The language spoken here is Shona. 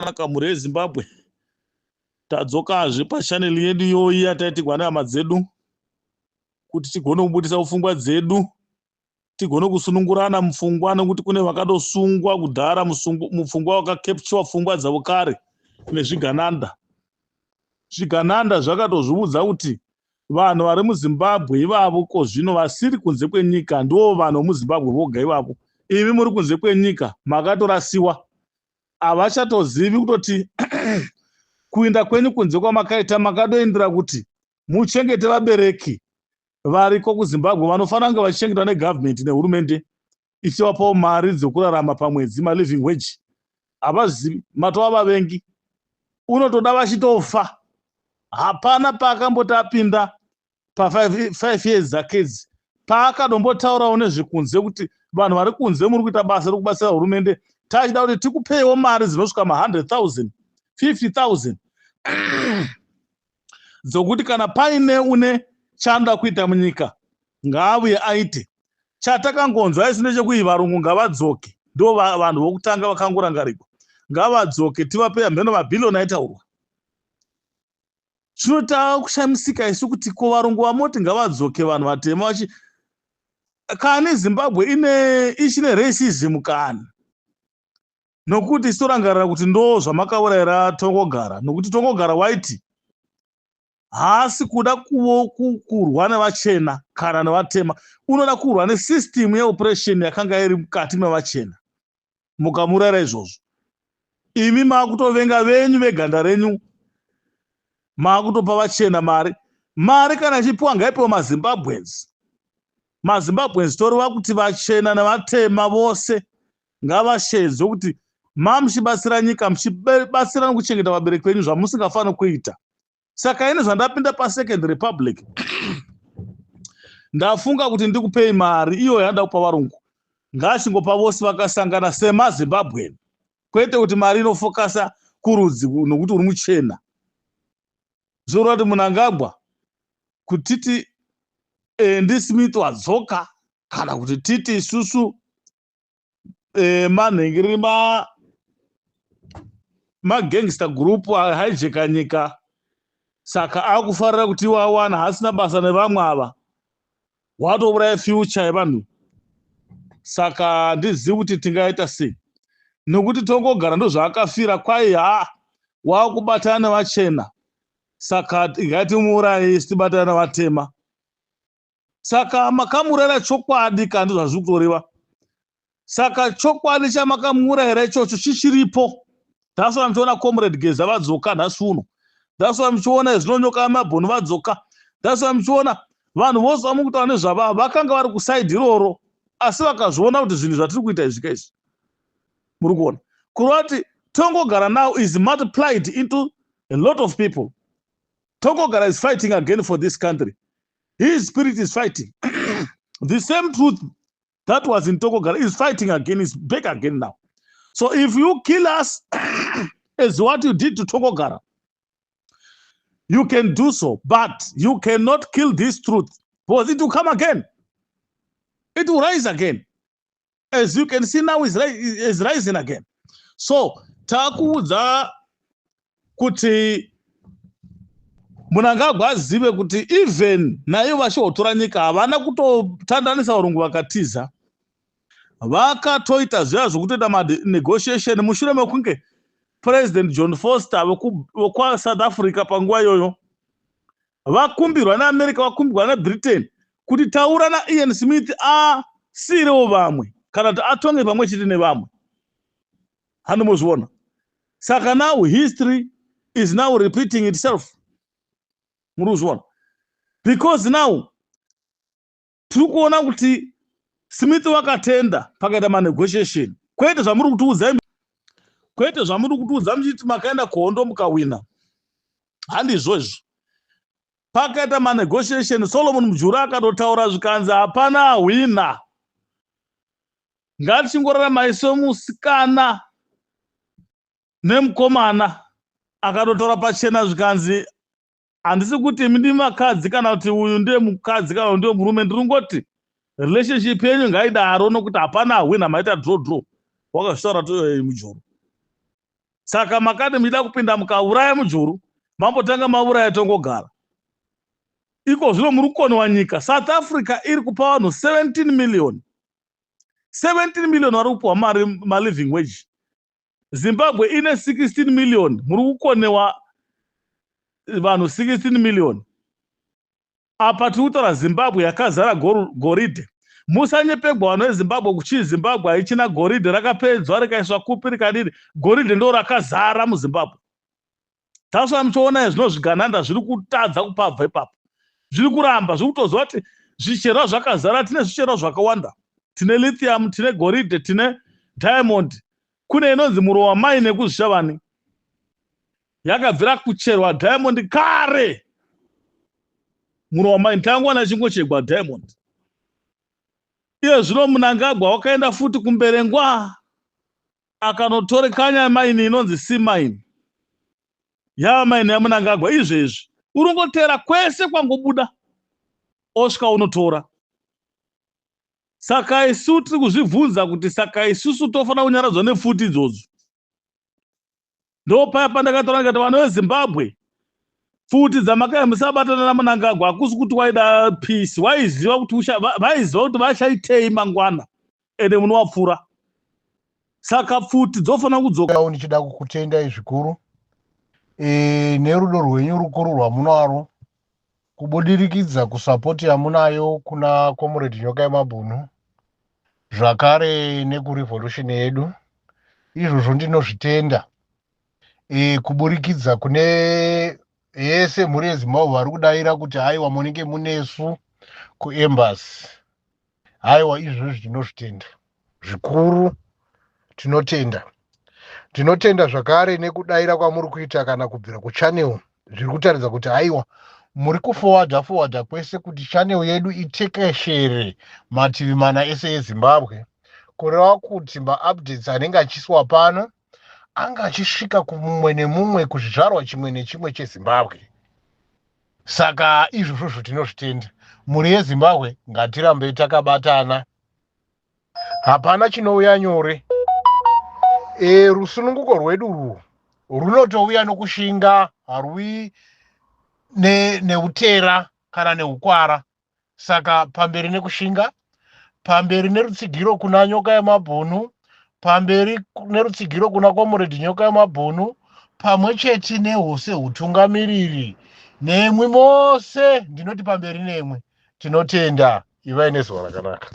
Zvakanaka, mhuri yeZimbabwe, tadzokazve pachanel yedu iyoyi yataitigwa nehama dzedu kuti tigone kubudisa pfungwa dzedu, tigone kusunungurana mupfungwa, nekuti kune vakatosungwa kudhara mupfungwa, vakacapture pfungwa dzavo kare nezvigananda. Zvigananda zvakatozviudza kuti vanhu vari muZimbabwe ivavo ko zvino vasiri kunze kwenyika ndo vanhu vemuZimbabwe voga ivavo. Imi muri kunze kwenyika makatorasiwa, havachatozivi kutoti kuinda kwenyu kunze kwamakaita makadoendera kuti muchengete vabereki variko kuZimbabwe vanofanira kunge vachichengetwa negavhumendi nehurumende ichivapawo mari dzekurarama pamwedzi, maliving wage. Havazivi, matova vavengi, unotoda vachitofa. Hapana paakamboti apinda pa5 years dzakedzi paakadombotaurawo nezvekunze kuti vanhu vari kunze muri kuita basa rekubatsira hurumende, tachida kuti tikupeiwo mari dzinosvika ma100 000, 50 000 dzokuti kana paine une chaanoda kuita munyika ngaavuye aite. Chatakangonzwa isu ndechekuti varungu ngavadzoke, ndo vanhu vokutanga vakangorangarirwa, ngavadzoke tivape hameno mabhiliyoni aitaurwa. Zvino taakushamisika isu kuti ko varungu vamoti ngavadzoke, vanhu vatema vachi kani Zimbabwe ine ichine racism kani? Nokuti isu kuti ndo zvamakaurayira Tongogara, nokuti Tongogara waiti haasi kuda kurwa nevachena kana nevatema, unoda kurwa nesystem yeoppression yakanga iri mukati mevachena. Mukamurayira izvozvo, imi maakutovenga venyu veganda renyu, maakutopa vachena mari. Mari kana ichipiwa ngaipiwe maZimbabweans. MaZimbabweans toreva kuti vachena nevatema vose ngavashedzwe kuti mamuchibatsira nyika, muchibatsira nekuchengeta vabereki venyu zvamusingafaniri kuita. Saka ini zvandapinda paSecond Republic, ndafunga kuti ndikupei mari iyo yanda kupa varungu, ngachingopa vose vakasangana semaZimbabwean, kwete kuti mari inofokasa kurudzi nokuti uri muchena. Zvoreva kuti Munangagwa kutiti ndiSmith wadzoka, kana kuti titi isusu manhengeri magangster group ahijacka nyika, saka akufarira kuti iwo awana, hasina basa nevamwe ava, watouraya future yevanhu. Saka handizivi kuti tingaita sei, nekuti tongogara ndozvaakafira kwai ha waakubatana nevachena, saka ngatimuuraye isu tibatana nevatema. Saka makamurayira chokwadi kandi zvazviri kutoreva. Saka chokwadi chamakamurayira ichocho chichiripo. That's why muchiona Comrade Geza vadzoka nhasi uno. That's why muchiona zvinonyoka mabhoni vadzoka. That's why muchiona vanhu vose vamukutaura nezvava vakanga vari kuside iroro, asi vakazviona kuti zvinhu zvatiri kuita izvi kaizvi muri kuona kureva kuti Tongogara now is multiplied into a lot of people. Tongogara is fighting again for this country. His spirit is fighting. The same truth that was in Tongogara is fighting again, is back again now. So if you kill us as what you did to Tongogara, you can do so, but you cannot kill this truth, because it will come again. It will rise again. As you can see now, is rising again. So takuudza kuti Munangagwa azive kuti even naivo vachihotora nyika havana kutotandanisa varungu vakatiza. Vakatoita zviya zvokutoita manegotiation mushure mekunge President John Vorster vekwaSouth Africa panguva iyoyo vakumbirwa neAmerica, vakumbirwa neBritain kuti taura naIan Smith asiirewo vamwe kana kuti atonge pamwe chete nevamwe. Handomozviona. Saka now history is now repeating itself, muri kuzviona, because now tiri kuona kuti Smith vakatenda pakaita manegotiation, kwete zvamuri kutiudza, kwete zvamuri kutiudza muchiti makaenda kuhondo mukawina. Handizvo izvo. Pakaita manegotiation, Solomon Mujuru akatotaura zvikanzi hapana ahwina, ngatichingorarama semusikana nemukomana. Akatotaura pachena zvikanzi handisi kuti imi ndimi vakadzi, kana kuti uyu ndiye mukadzi, kana kuti ndiye murume, ndiri ngoti relationship yenyu ngaidaro, nokuti hapana ahwina, maita draw draw. Wakazvitaura Mujuru. Saka makati muchida kupinda mukauraya Mujuru, mambotanga mauraya Tongogara. Iko zvino muri kukonewa nyika. South Africa iri kupa vanhu 17 million, 17 million vari kupiwa mari, maliving wage. Zimbabwe ine 16 million, muri kukonewa vanhu 16 million. Apa tiri kutaura Zimbabwe yakazara goridhe. Musanyepegwa, vanhu veZimbabwe, kuchii Zimbabwe haichina goridhe, rakapedzwa, rikaiswa kupi, rikadini. Goridhe ndo rakazara muZimbabwe. That's why muchiona zvino zvigananda zviri kutadza kupabva ipapo, zviri kuramba, zviri kutoziva kuti zvicherwa zvakazara. Tine zvicherwa zvakawanda, tine lithium, tine goridhe, tine diamond. Kune inonzi Murowa Mine yekuZvishavane, yakabvira kucherwa diamond kare. Murowa Mine tangowana chingocherwa diamond. Iye zvino Munangagwa wakaenda futi kuMberengwa, akanotorekanya mine inonzi C Mine, yava mine yaMunangagwa. Izvezvi urongotera kwese kwangobuda, osvika unotora. Saka isu tiri kuzvibvunza kuti saka isusu tofanira kunyaradzwa nepfuti idzodzo? Ndo paya pandakataura ndikati, vanhu veZimbabwe, pfuti dzamakaya musabatana naMunangagwa. Hakusi kuti waida peace, waiziva kuti vaiziva kuti vachaitei mangwana, ende munovapfura. Saka pfuti dzofanira kudzoka. Ndichida kukutendai zvikuru nerudo rwenyu rukuru rwamunaro kubudirikidza kusupport yamunayo kuna Comrade Nyoka Yemabhunu, zvakare nekurevolution yedu. Izvozvo ndinozvitenda kuburikidza kune yese mhuri yeZimbabwe vari kudayira kuti haiwa, munenge munesu kuembassy. Haiwa, izvozvo tinozvitenda zvikuru, tinotenda. Tinotenda zvakare nekudayira kwamuri kuita kana kubvira kuchannel, zviri kutaridza kuti haiwa, muri kuforwarda forwarda kwese kuti channel yedu itekeshere mativi mana ese eZimbabwe, kureva kuti maupdates anenge achiiswa pano anga achisvika kumumwe nemumwe, kuzvizvarwa chimwe nechimwe cheZimbabwe. Saka izvozvozvo tinozvitenda. Mhuri yeZimbabwe, ngatirambei takabatana, hapana chinouya nyore. Rusununguko rwedu urwu runotouya nokushinga, harui neutera kana neukwara. Saka pamberi nekushinga, pamberi nerutsigiro kuna Nyoka Yemabhunu, pamberi nerutsigiro kuna Comrade Nyoka Yemabhunu, pamwe chete nehuse hutungamiriri nemwi mose. Ndinoti pamberi nemwi. Tinotenda, ivai nezuva rakanaka.